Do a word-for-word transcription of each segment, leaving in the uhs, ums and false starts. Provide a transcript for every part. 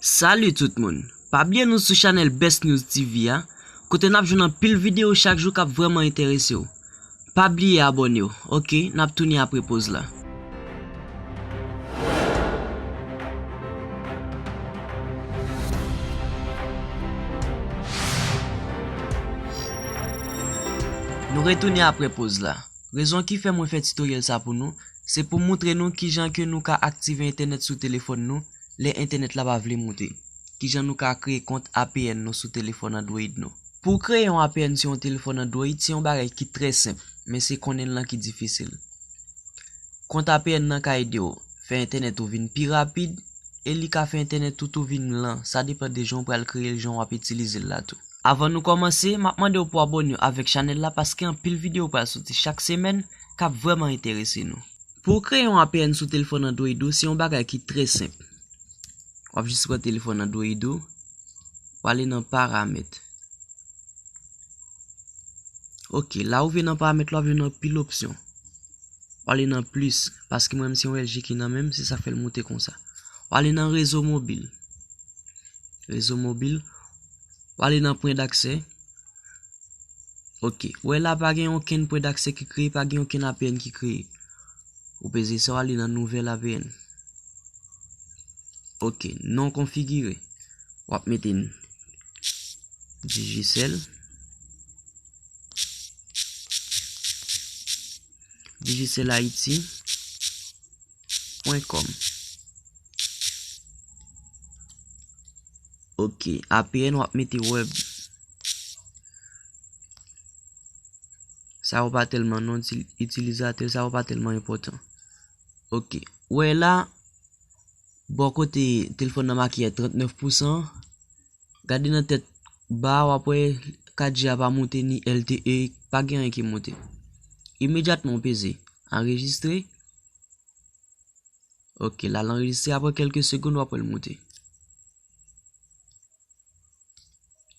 Salut tout moun! Pa bliye nou sou chanèl Best News T V a, kote n ap jwenn anpil videyo chak jou k ap vrèman enterese w. Pa bliye abòne w, oke? N ap tounen apre poz la. Nou retounen apre poz la. Rezon ki fè mwen fè titoryèl sa pou nou, se pou moutre nou kijan ke nou ka aktive entènèt sou telefòn nou lè entènèt la pa vle moute. Kijan nou ka kreye kont A P N nou sou telefòn Android nou. Pou w kreye yon A P N sou yon telefòn Android, se yon bagay ki trè senp, men se konnen l lan ki difisil. Kont A P N nan ka ede w fè entènèt ou vin pi rapid, e li ka fè entènèt ou tou vin lan. Sa depann de jan w pral kreye l, jan w ap itilize l la tou. Avan nou kòmanse, m ap mande w pou abòne w avèk chanèl la paske anpil videyo pral soti chak semèn k ap vrèman enterese nou. Pou w kreye yon A P N sou telefòn Android ou, se yon bagay ki trè senp. W ap jis pran telefòn Android ou, w ale nan paramèt. Oke, la ou vin nan paramèt la, w ap jwenn anpil opsyon. W ale nan plis, paske mwen menm se yon L G ki nan men m, se sa k fè l moute konsa. W ale nan rezo mobil. Rezo mobil. W ale nan pwen daksè. Oke. Ou wè la pa gen okenn pwen daksè ki kreye, pa gen okenn A P N ki kreye. Ou peze sa, w ale nan nouvèl A P N. Oke. Non konfigire. W ap mete n Digicel. Digicel Haiti. Pwen kòm. Oke, A P N w ap mete web. Sa yo pa tèlman non, itil- itilizatè sa yo pa tèlman enpòtan. Oke, ou wè la, bò kote telefòn nan make a trannèf pousan, gade nan tèt ba a, w ap wè kat G a pa moute ni L T E, pa gen anyen ki moute. Imedyatman w peze anrejistre. Oke, la l anrejistre, apre kèlke segonn w ap wè l moute.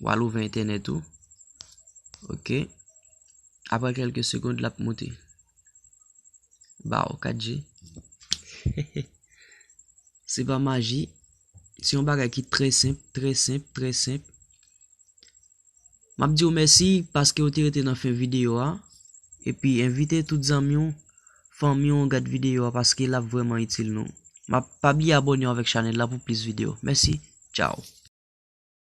W al ouvè entènèt ou. Oke. Apre kèlke segonn l ap moute. Ba w kat G. Se pa maji. Se yon bagay ki trè senp, trè senp, trè senp. M ap di w mèsi paske w te rete nan fen videyo a. Epi envite tout zanmi w, fanmi w gad videyo a paske l ap vrèman itil nou. M ap pa bliye abòne w avèk chanèl la pou plis videyo. Mèsi. Tchao.